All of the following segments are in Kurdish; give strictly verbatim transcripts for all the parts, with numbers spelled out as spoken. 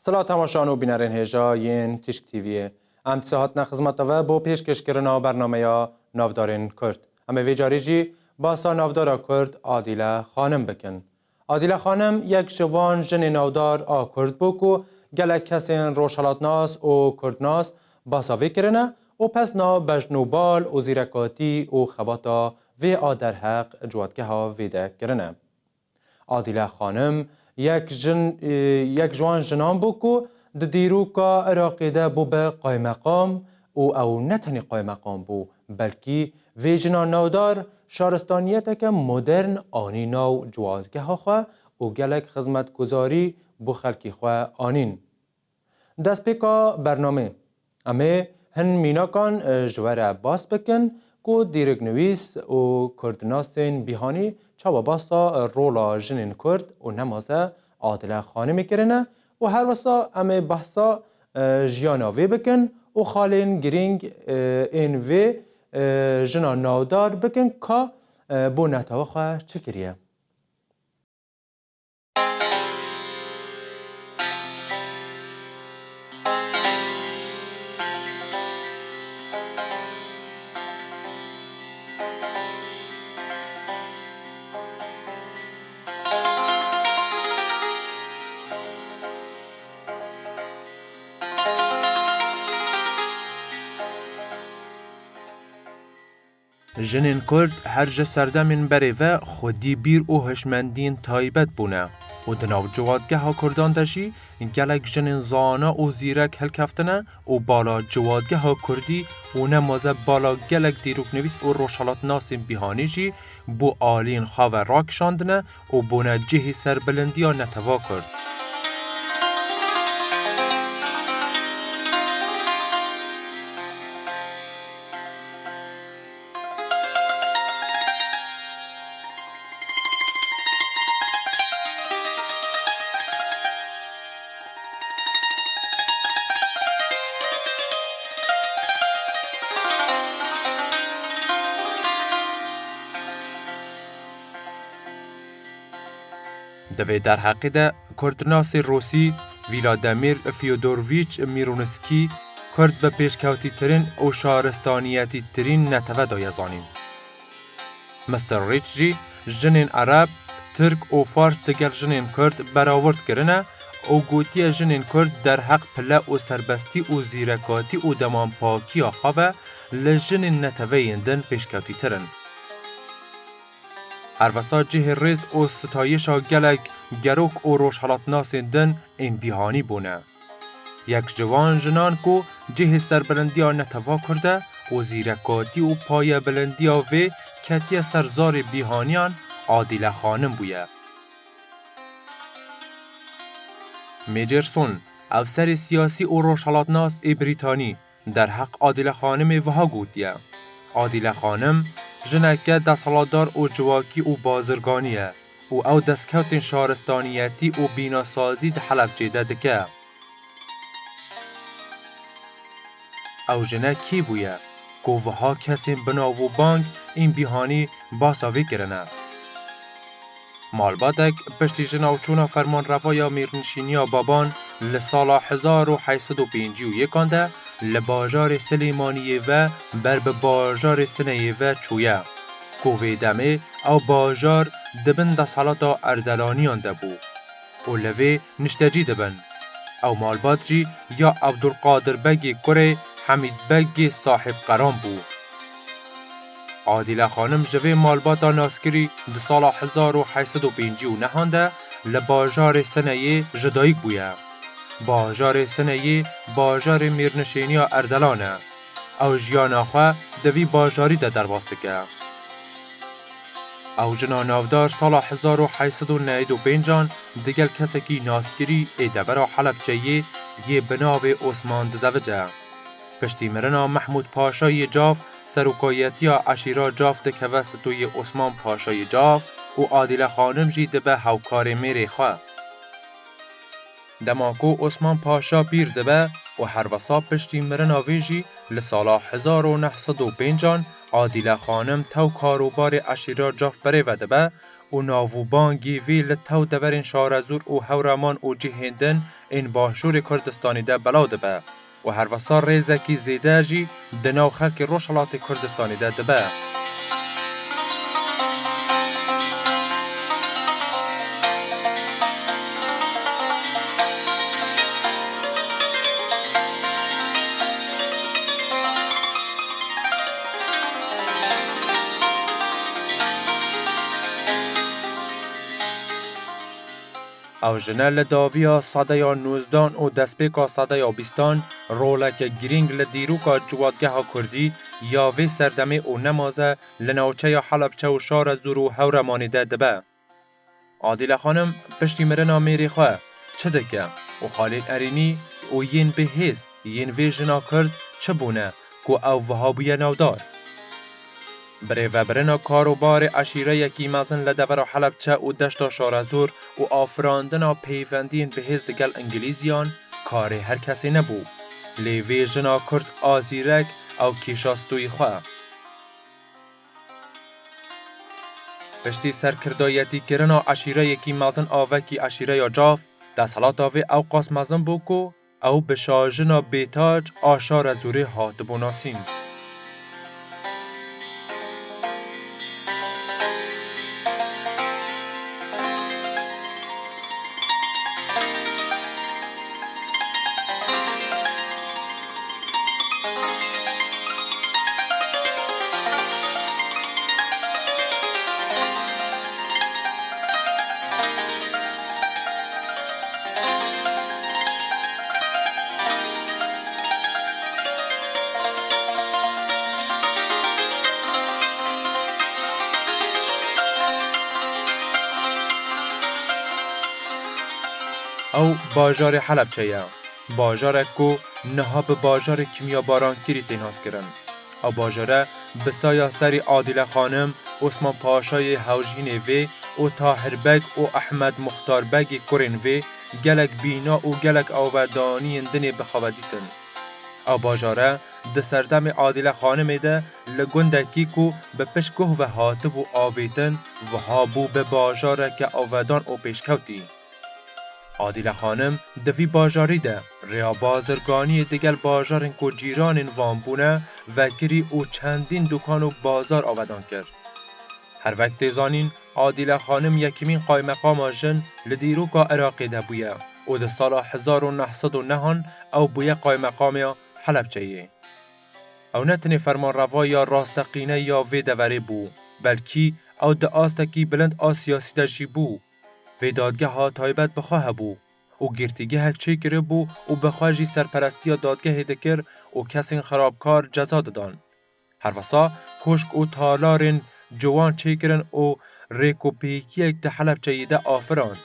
Silav temaşan û bînerên hêja yên Tîşk T V'yê. Em dîsa hatine xizmeta ve bo pêşkêşkirina bernameya Navdarên Kurd. Em ê vê carî jî basa navdara Kurd Adîle Xanim bikin. Adîle Xanim yek ji van jinên navdar a Kurd bû ku gelek kesên rojhelatnas û kurdnas basa vê kirine û pesna bejn û bal û zîrekatî û xebata vê a derheq ciwatgeha vê de kirine. Adîle Xanim yek jin, e, yek ji wan jinan bû ku di dîroka Iraqê de bû be qaymeqam û ew ne tenê qaymeqam bû, belkî vê jina navdar şaristaniyeteke modern anî nav ciwatgeha xwe û gelek xizmetguzarî bo xelkê xwe anîn. Destpêka bernamê, em ê hin mînakan, e, ji we re bas bikin ku dîroknivîs û kurdnasên bîhanî çawa basa rola jinên kurd û nemaze Adile Xanimê kirine û her wisa em ê behsa, e, jiyana vê bikin û xalên girîng, e, ên vê, e, jina navdar bikin ka, e, bo netewa xwe çi kiriye. Jinên Kurd her ji serdemên berê ve xwedî bîr û hişmendiyên taybet bûne û di nav ciwatgeha Kurdan de jî gelek jinên zana û zîrek hilkeftine û bala ciwatgeha Kurdî û nemaze bala gelek dîroknivîs û rojhelatnasên bîhanî jî bo aliyên xwe ve rakişandine û bûne cihê serbilindiya netewa Kurd. Di vê derheqê de kurdnasê Rûsî Vladimir Fyodorvîç Mîronskî Kurd bi pêşkewtîtirîn û şaristaniyetîtirîn netewe daye zanîn. Mister Rîç jî jinên Ereb, Tirk û Fars digel jinên Kurd berawird kirine û gotiye jinên Kurd derheq pile û serbestî û zîrekatî û demanpakiya xwe ve li jinên neteweyên din pêşkewtîtir in. Herwesa cihê rêz û sitayişa gelek gerok û rojhelatnasên din ên bîhanî bûne. Yek ji wan jinan ku cihê serbilindiya netewa Kurd e û zîrekatî û payebilindiya vê ketiye ser zarê bîhaniyan, Adîle Xanim bûye. Mêcerson, efserê siyasî û rojhelatnas ê Brîtanî, derheq Adîle Xanimê wiha gotiye, Adîle Xanim jineke desthilatdar û civakî û bazirganî ye û ew destkewtên şaristaniyetî û bînasazî di Helebcê de dike. Ew jine kî bûye ku wiha kesên bi nav û bang ên bîhanî basa vê kirine? Malbatek piştî ji navçûna fermanrevaya mêrnişîniya Baban li sala hezar û heyt sed û pêncî û yekan de li bajarê Silêmaniyê ve ber bi bajarê Sineyê ve çûye ku vê demê ew bajar di bin desthilata Erdelaniyan de bû û li vê niştecî dibin. Ew malbat jî ya Ebdulqadir Begê kurê Hemîd Begê Sahîbqeran bû. Adîle Xanim ji vê malbata naskirî di sala hezar û heyt sed û pêncî û nehan de li bajarê Sineyê ji dayik bûye. Bajarê Sineyê bajarê mêrnişêniya Erdelan e. Ew jiyana xwe di vî bajarî de derbas dike. Ew jina navdar sala hezar û heyt sed û newid û pêncan digel kesekî naskirî ê devera Helebçeyê yê bi navê Osman dizevice. Piştî mirina Mehmûd Paşa yê Caf, serokayetiya eşîra Caf dikeve stûyê Osman Paşa yê Caf û Adîle Xanim jî dibe hewkarê mêrê xwe. Dema ku Osman Paşa pîr dibe û herwesa piştî mirina vê jî li sala hezar û neh sed û pêncan Adîle Xanim tew karûbarê eşîra Caf berê ve dibe û nav û bangî vî li tew deverên Şarezûr û Hewraman û cihên din ên Başûrê Kurdistanê de belav dibe û herwesa rêzekî zêde jî di nav xelkê Rojhelatê Kurdistanê de dibe. Ew jine li dawiya sedeya nozdan û destpêka sedeya bîstan roleke girîng li dîroka ciwatgeha kurdî ya vê serdemê û nemaze li navçeya Helebçe û Şarezûr û Hewremanê de dibe. Adîle Xanim piştî mirina mêrê xwe çi dike û Xalîl Erînî û yên bihêz yên vê jina kurd çi bûne ku ew wiha bûye navdar? Birêvebirina kar û barê eşîreyekî mezin li devera Helebçe û deşta Şarezûr û afirandina peywendiyên bihêz digel Îngilîziyan karê her kesê nebû. Lê vê jina kurd a zîrek ew kêşa stûyî xwe. Piştî serkirdayetîkirina eşîreyekî mezin a vekî eşîreya Caf, desthilata vê ewqas mezin bû ku ew bi şajina bêtac a Şarezûrê hatibû nasîn. Ew bajarê Helebçe ye. Bajarek ku niha bi bajarê kîmyabarankirî tê naskirin. Ew bajare bi saya serî Adîle Xanim, Osman Paşayê hewjînê vê û Tahir Beg û Ehmed Muxtar Begê kurên vê gelek bîna û gelek awedaniyên dinê bi xwe ve dîtin. Ew bajare di serdemê Adîle Xanimê de li gundekî ku bi piştguh ve hatibû avêtin, wiha bû bi bajareke awedan û pêşkewtî. Adîle Xanim di vî bajarî de rêya bazirganiyê digel bajarên ku cîranên wan bûne vekirî û çendîn dukan û bazar awedan kir. Her wek tê zanîn, Adîle Xanim yekemîn qaymeqama jin li dîroka Iraqê de bûye û di sala hezar û neh sed û neh an ew bûye qaymeqamê Helebçeyê. Ew ne tenê fermanreva ya rasteqîne ya vê deverê bû, belkî ew di astekî bilind a siyasî de jî bû. Vê dadgeha taybet bi xwe hebû û girtîgehek çêkiribû û bi xwe jî serperestiya dadgehê dikir û kesên xerabkar ceza didan. Herwesa koşk û talarên ciwan çêkirin û rêkopêkiyek di Helebçeyê de afirand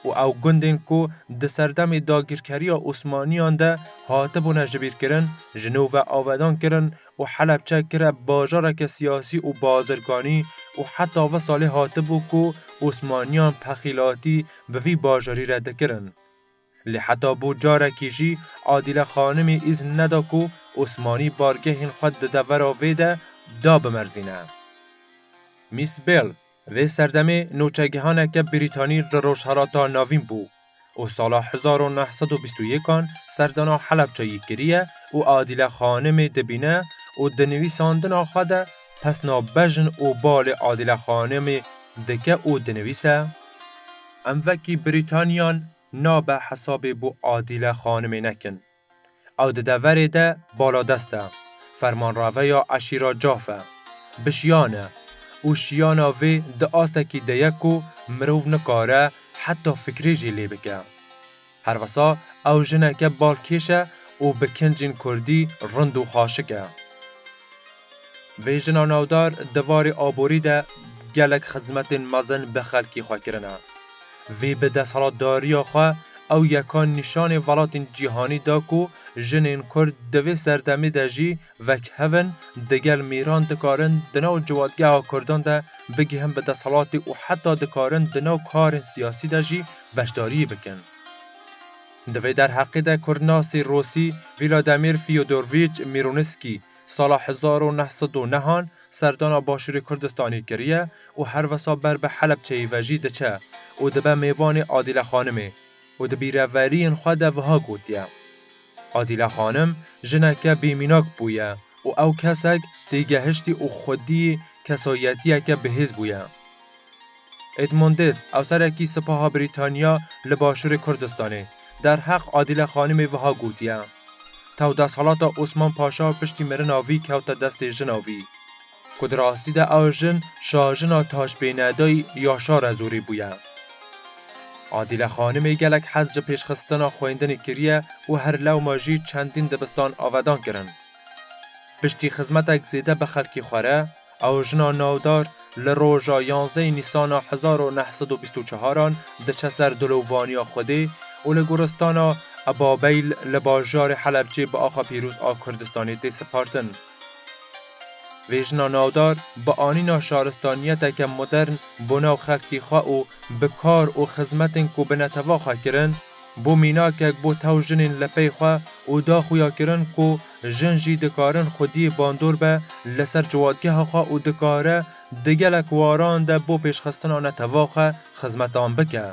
û ew gundên ku di serdemê dagirkeriya Osmaniyan de hatibûne jibîrkirin, ji nû ve awedan kirin û Helebçe kire bajareke siyasî û bazirganî û heta visa lê hatibû ku Osmaniyan pexîlatî bi vî bajarî re dikirin. Lê heta bû carekî jî Adîle Xanimî îzn neda ku Osmanî bargehên xwe di devera vê de dabimerzîne. Miss Bell vê serdemê nûçegihaneke Brîtanî li Rojhelata Navîn bû û sala hezar û neh sed û bîst û yek an serdana Helebçeyî kiriye û Adîle Xanimê dibîne û di nivîsandina xwe de pesna bejn û balê Adîle Xanimê dike û dinivîse, Em vekî Brîtaniyan nabe hesabê bo Adîle Xanimê nekin. Ew di deverê de baladest e, fermanraveya eşîra Caf e. Bi şiyan e û şiyana vê di astekî de ye ku mirov nikare heta fikrê jî lê bike. Herwesa ew jineke balkêş e û bi kincên kurdî rind û xaşik e. Vê jina navdar di warê aborî de gelek xizmetên mezin bi xelkê xwe kirine. Vê bi desthilatdariya xwe ew yeka nîşanê welatên cîhanî da ku jinên kurd di vê serdemê de jî wek hev in, digel mêran dikarin di nav ciwatgeha kurdan de bigihin bi desthilatê û heta dikarin di nav karên siyasî de jî beşdariyê bikin. Di vê derheqê de kurdnasê Rûsî Vladimir Fyodorvîç Mîronîskî sala hezar û neh sed û nehan serdana Başûrê Kurdistanê kiriye û her wesa ber bi Helebçeyê ve jî diçe û dibe mêvanê Adîle Xanimê û di bîreveriyên xwe de wiha gotiye, Adîle Xanim jineke bêmînak bûye û ew kesek têgehiştî û xwediyê kesayetiyeke bihêz bûye. Edmondis, ewserekî Sipaha Brîtanya li Başûrê Kurdistanê, derheq Adîle Xanimê wiha gotiye, Tew desthilata Osman Paşa piştî mirina vî kewte destê jina vî, ku di rastî de ew jin şajina taşbênedayî ya şarezorî bûye. Adîle Xanimê gelek hez ji pêşxistina xwendinê kiriye û her lewma jî çendîn dibistan avedan kirin. Piştî xizmetek zêde bi xelkê xwe re, ew jina navdar li roja yanzdehê Nîsana hezar û neh sed û bîst û çaran diçe ser dilovaniya Xwedê û li goristana Ebabeyl li bajarê Helebçê bi axa pîroz a Kurdistanê tê sipartin. Vê jina navdar bi anîna şaristaniyeteke modern bo nav xelkê xwe û bi kar û xizmetên ku bi neteva xwe kirin, bû mînakek bo tew jinên li pey xwe û da xuya kirin ku jin jî dikarin xwediyê bandor be li ser ciwatgeha xwe û dikare di gelek waran de bo pêşxistina neteva xwe xizmetan bike.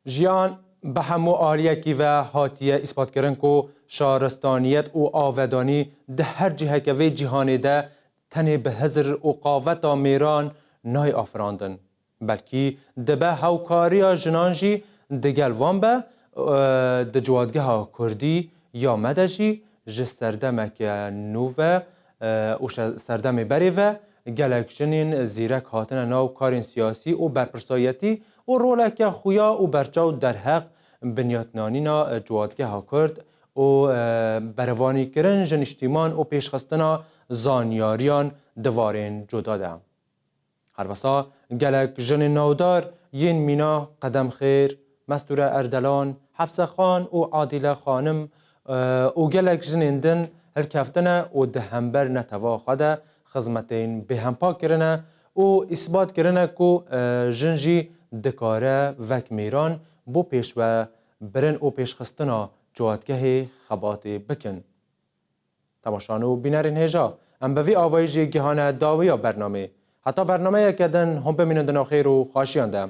Jiyan bi hemû aliyekî ve hatiye îsbatkirin ku şaristaniyet û avedanî di her ciheke vê cîhanê de tenê bi hizir û qaveta mêran nayê afirandin. Belkî dibe hewkariya jinan jî digel van be, e, di ciwatgeha kurdî ya me de jî ji serdemeke nû ve, e, û şe-, serdemê berê ve gelek jinên zîrek hatine nav karên siyasî û berpirsayetî û roleke xuya û berçaw derheq binyatnanîna ciwatgeha kurd û, e, berevanîkirin ji niştîman û pêşxistina zanyariyan di warên cuda de. Her wisa gelek jinên navdar yên mîna Qedem Xêr, Mestûre Erdelan, Hepse Xan û Adîle Xanim, e, û gelek jinên din hilkeftine û di hember neteva xwe de xizmetên bêhempa kirine û îsbat kirine ku, e, jin jî dikare wek mêran bo pêşve birin û pêşxistina ciwatgehê xebatê bikin. Temaşan û bînerên hêja, em bi vî avayî jî gihane dawiya bernamê. Heta bernameyeke din hûn bimînin di nav xêr û xweşiyan de.